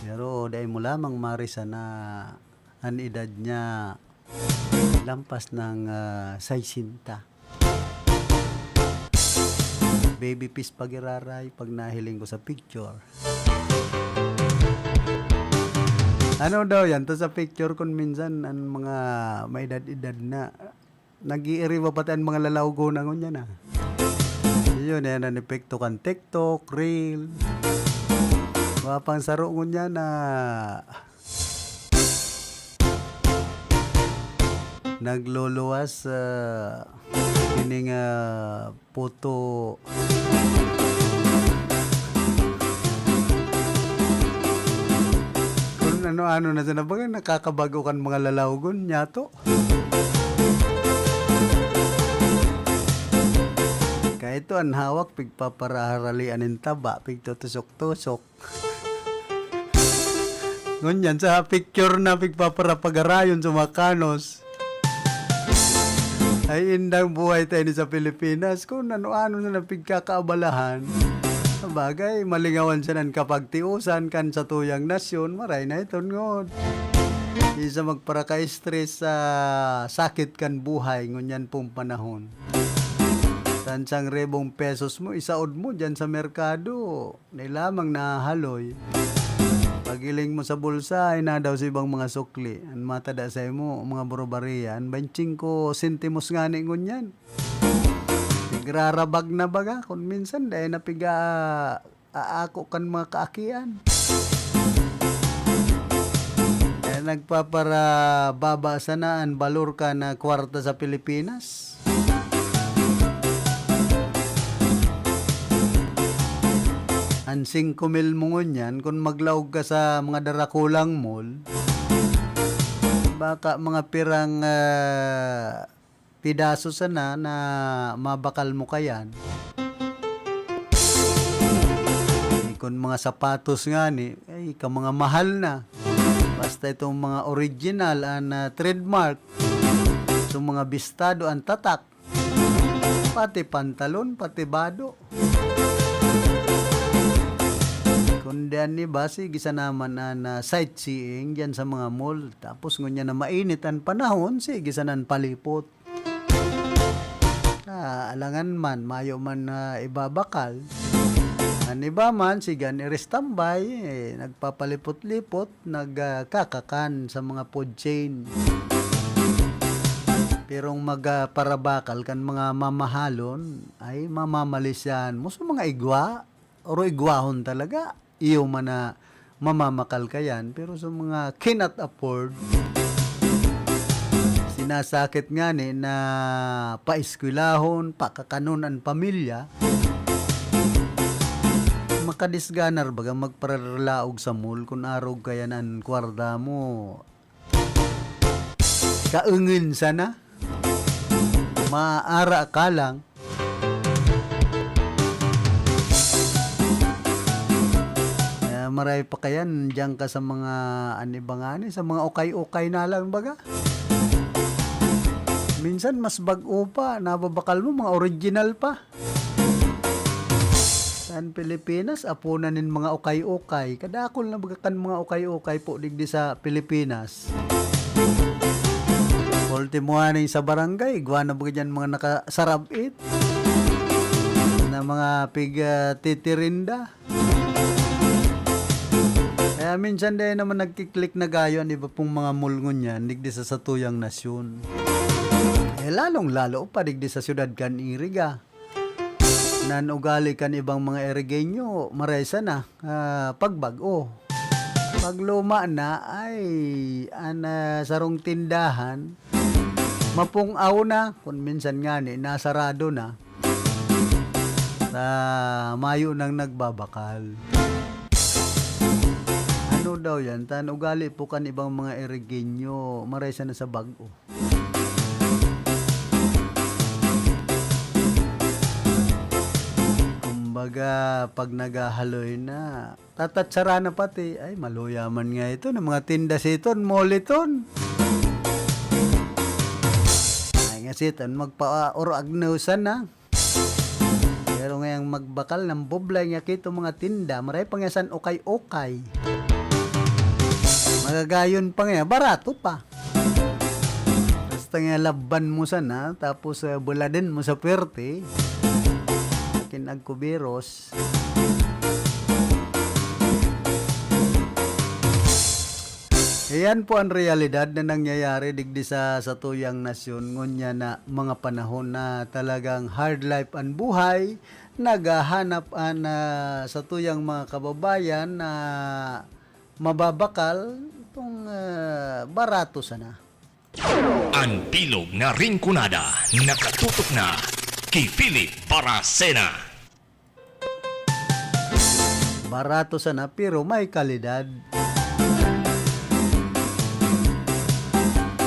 Pero dai mo lamang marisa na an edad niya lampas ng, ah, saysenta. Baby face pa giraray pag nahiling ko sa picture. Ano daw yan? To sa picture kun minsan an mga may edad-edad na, nag-iiriba pati an mga lalawgon na ngunyan, ah. Yun, yan an epekto kan TikTok, reel. Mga pang saro ngunyan na nagluluwas, ah, kining, ah, puto. Kung ano-ano na sana, baga nakakabago kan mga lalawgon niya to. Kaya ito, an hawak, pigpaparaharalian nin taba, pigtutusok-tusok. Ngunyan, sa picture na pigpaparapagarayon sa mga kanos. Ay, indang buhay tayo ni sa Pilipinas. Kung ano-ano na napigkakaabalahan. Sabagay, malingawan siya nan kapagtiusan kan satuyang nasyon, maray na iton ngon. Isa magparaka-stress sa sakit kan buhay, ngunyan pong panahon. San siyang ribong pesos mo, isaod mo dyan sa merkado. Di lamang nahahaloy. Paghiling mo sa bulsa, ay nadaw sa ibang mga sukli. An matada saimo, mga burobariya, an baynte singko sentimos ngani ngunyan. Pigrarabag na baga, kun minsan, dai na piga-aako kan mga kaakian. Kaya nagpaparababa sana an balor kan kwarta sa Pilipinas. An singko mil mo ngunyan, kun maglaog ka sa mga darakulang mall, baka mga pirang, ah, pidaso sana na mabakal mo kayan. Kun mga sapatos ngani, ay, ka mga mahal na. Basta itong mga original, an, ah, trademark, itong mga bistado, an tatak, pati pantalon, pati bado. Kundi an iba, sige sana man an, ah, sightseeing diyan sa mga mall. Tapos ngunyan na mainit an panahon, sige sana an palipot. Ah, alangan man, mayo man na ibabakal. An iba man, sige an iristambay, eh, nagpapalipot-lipot, nagkakakan sa mga food chain. Pirong mag, ah, parabakal kan mga mamahalon, ay mamamalisyahan mo sa mga igwa, oro igwahon talaga. Iyo man na mamamakal ka yan, pero sa mga cannot afford, sinasakit ngani na paeskwelahon, pakakanon an pamilya, makadisganar baga magparalaog sa mall kun arog kaya an kwarta mo. Kaengin sana. Maara ka lang. Kaya maray pa kayan, diyan ka sa mga, ano ba nga ni, sa mga ukay-ukay na lang baga. Minsan mas bag-o pa, nababakal mo, mga original pa. Sa Pilipinas, apo na nin mga ukay-ukay. Kadakul na baga kan mga ukay-ukay po digdi sa Pilipinas. Ultimo na sa barangay, igwa na baga dyan mga nakasarab-it na mga pig, ah, titirinda. Kaya minsan dai naman nagki-click na gayo an iba pong mga mall ngunyan, digdi sa satuyang nasyon. Eh, lalong-lalo pa digdi sa siyudad kan Iriga. Nan ugali kan ibang mga Irigenyo, maray sana, ah, pagbag-o. Pagluma na, ay, an, ah, sarong tindahan, mapung-aw na, kun minsan ngani, nasarado na. Ta mayo nang nagbabakal. Ano daw yan? Tan ugali po kan ibang mga Irigenyo, maray sana sa bag-o. Kumbaga, pag naghahaloy na, tatatsara na pati. Ay, maluya man nga ito, na mga tinda siton, mall iton. Ay, nga siton, magpa-, or agnosan na. Pero ngayang magbakal ng bublay nga kito mga tinda, maray pa nga san ukay-ukay. Magagayon pa nga, barato pa. Basta nga laban mo sana, tapos, eh, buladen mo sa puwerte. Akin agkubiros. Iyan po ang realidad na nangyayari digdi sa satuyang nasyon ngunyan na mga panahon na talagang hard life an buhay, naghahanap an, ah, satuyang mga kababayan na mababakal itong, ah, barato sana. An bilog na Rinconada, nakatutok na ki Philip Baracena. Barato sana, pero may kalidad.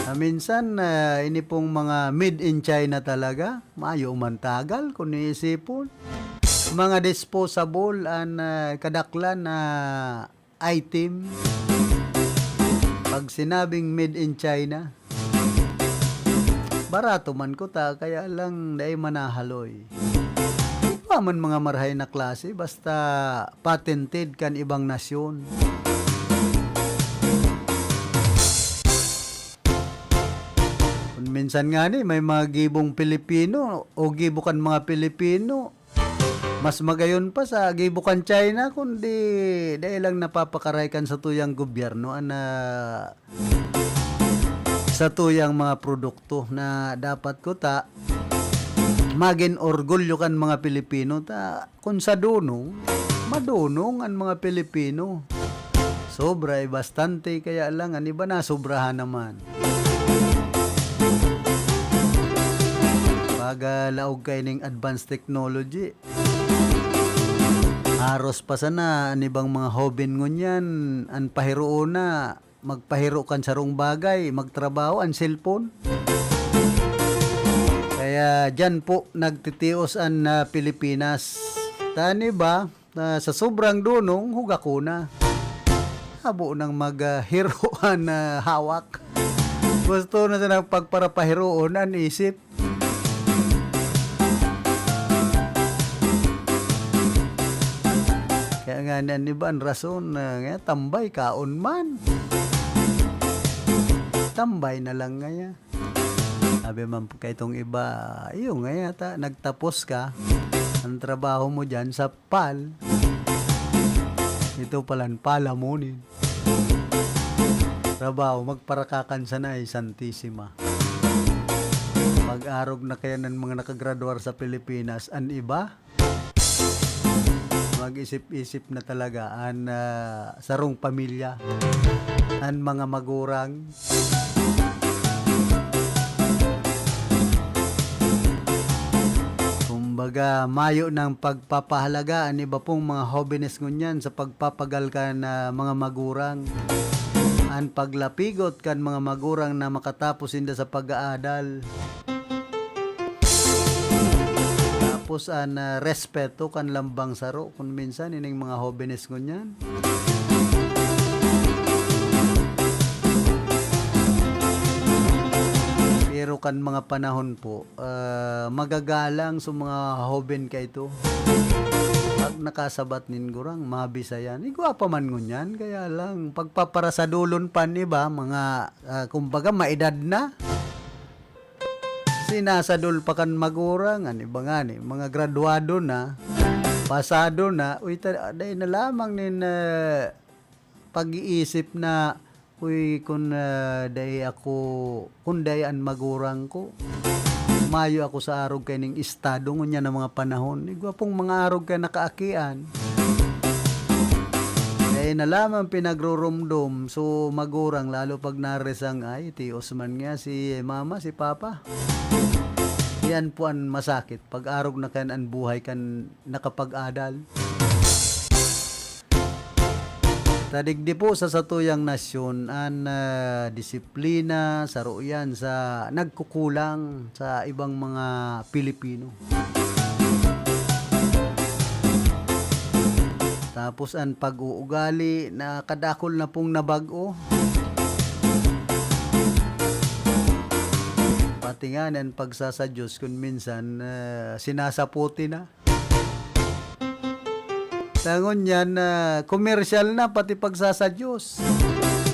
Ah, minsan, ah, ini pong mga made in China talaga, mayo man tagal, kung iisipon. Mga disposable an, ah, kadaklan na item. Pag sinabing made in China, barato man kuta, kaya lang dai manahaloy. Igwa man mga marahay na klase, basta patented kan ibang nasyon. Kun minsan ngani, may mga gibong Pilipino o gibo kan mga Pilipino, mas magayon pa sa gibo kan China, kundi dai lang napapakaray kan satuyang gobyerno an, ah, satuyang mga produkto na dapat kuta magin orgulyo kan mga Pilipino. Ta kun sa dunong, madunong an mga Pilipino. Sobra, eh, bastante, kaya lang an iba nasobrahan naman. Pag, ah, laog kaining advanced technology, aros pa sana an ibang mga hoben ngunyan, an pahiroon na, magpahiro kan sarong bagay, magtrabaho, an cellphone. Kaya diyan po nagtitios an, ah, Pilipinas. Ta an iba, ah, sa sobrang dunong, hugakona. Habo nang mag, ah, hiro an, ah, hawak. Gusto na sana pagparapahiroon an isip. Kaya nga an iba, an rason, ah, nga tambay, kaon man. Tambay na lang ngaya. Sabi man po kaitong iba, "Iyo ngaya ta, nagtapos ka, ang trabaho mo diyan sa pal, ito palan palamunin." Trabaho, magparakakan sana, eh, Santisima. Pag-arog na kaya ng mga nakagraduar sa Pilipinas, an iba, mag-isip-isip na talaga an, ah, sarong pamilya, an mga magurang. Kumbaga, mayo nang pagpapahalaga an iba pong mga hobenes ngunyan sa pagpapagal kan, ah, mga magurang. An paglapigot kan mga magurang na makatapos sinda sa pag-aadal. Tapos an, ah, respeto kan lambang saro, kun minsan ining mga hobenes ngunyan. Pero kan mga panahon po, ah, magagalang sa mga hoben kaito. Pag nakasabat nin gurang, mabisayan. Igwa pa man ngunyan, kaya lang, pagpaparasadulon pa an iba, mga, ah, kumbaga, maedad na. Sinasadol pa kan magurang, an iba ngani, mga graduado na, pasado na, uy, ta-, dai na lamang nin, ah, pag-iisip na, "Uy, kun, ah, dai ako, kun dai an magurang ko, mayo ako sa arog kaining estado ngunyan na mga panahon." Igwa pong mga arog kaya nakaakian. Dai na lamang pinagrurumdom, so magurang, lalo pag naresang, ay, tios man nga si mama, si papa. Yan po an masakit, pag arog na kayan an buhay kan nakapag-adal. Ta digdi po sa satuyang nasyon, an, ah, disiplina, saro yan sa nagkukulang sa ibang mga Pilipino. Tapos an pag-uugali, nakadakol na pong nabag-o. Pati nga an pagsasadyos, kun minsan, ah, sinasaputi na. Dangon yan, ah, komersyal na, pati pagsasadyos.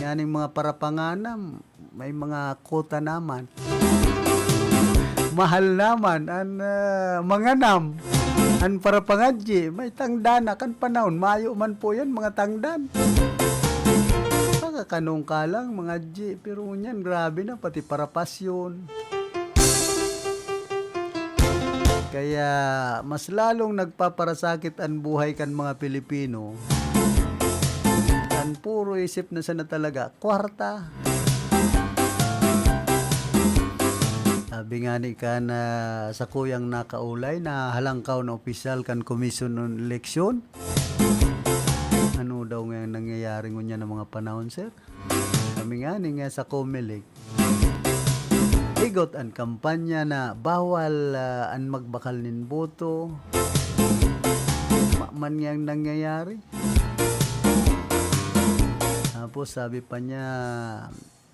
Yan yung mga parapanganam, may mga kota naman. Mahal naman an, ah, manganam. An parapangadyi, may tangdan na kan panahon. Mayo man po yan, mga tangdan. Pagkakanong ka lang, mangadyi. Pero ngunyan, grabe na, pati parapasyon. Kaya mas lalong nagpaparasakit an buhay kan mga Pilipino. An puro isip na sana talaga, kwarta. Sabi nga ni kan, ah, sakuyang nakaulay na halangkaw na opisyal kan Komisyon ng Eleksyon. Ano daw nga nangyayari ngunyan ng mga panahon, sir? Kami nga ni nga sa Comelec, higot an kampanya na bawal, ah, an magbakal nin boto. Ma-, man niyang nangyayari. Tapos sabi pa niya,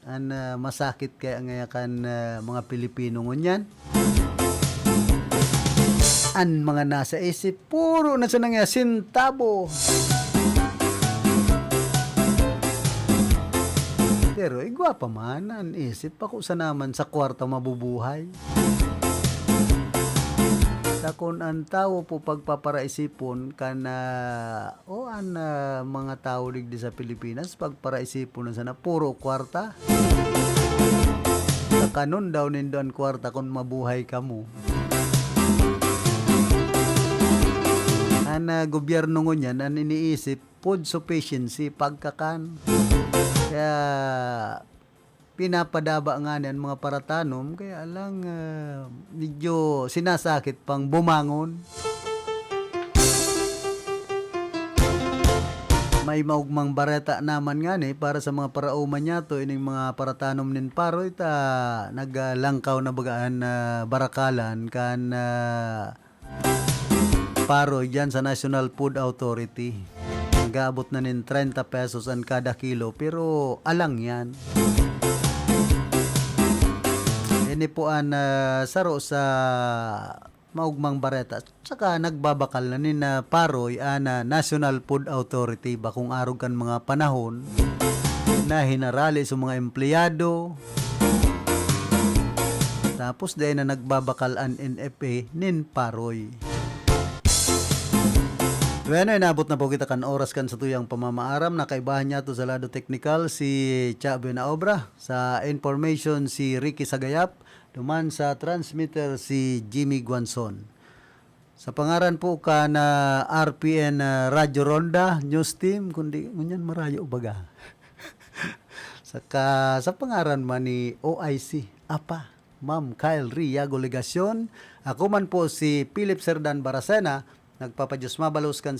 an, ah, masakit kaya ngaya kan, ah, mga Pilipino ngunyan. An mga nasa isip, puro na sana nga sentabo. Pero igwa pa man, an isip pa ko sa naman sa kwarta mabubuhay. Ta kun an tawo po pagpaparaisipon kan, ah, o an, ah, mga tawo digdi sa Pilipinas, pagparaisipon na sana, puro kwarta. Kakanon daw nindo an kwarta kun mabuhay kamo. An, ah, gobyerno ngunyan, an iniisip, food sufficiency, pagkakan. Kaya, pinapadaba ngani an mga paratanom, kaya lang, ah, medyo sinasakit pang bumangon. May maugmang bareta naman ngani para sa mga paraoma niyato, ining mga paratanom nin paroy ta naglangkaw na baga an, ah, barakalan kan, ah, paroy diyan sa National Food Authority. Nag-aabot na nin treinta pesos an kada kilo, pero alang yan. Ini po an, ah, saro sa maugmang bareta. Saka nagbabakal na nin, ah, paroy an, ah, National Food Authority, bakong arog kan mga panahon na hinarali sa mga empleyado. Tapos dai na nagbabakal an N F A nin paroy. Bueno, inabot na po kita kan oras kan satuyang pamamaaram. Nakaibahan niyato sa lado teknikal si Cha Buenaobra. Sa information si Ricky Sagayap. Duman sa transmitter si Jimmy Guanzon. Sa pangaran po kan, ah, R P N, ah, Radyo Ronda News Team, kundi ngunyan marayo baga. Saka sa pangaran man ni O I C, Apa, Ma'am Kyle Riago Legacion, ako man po si Philip Serdan Baracena, nagpapadiyos mabalos kan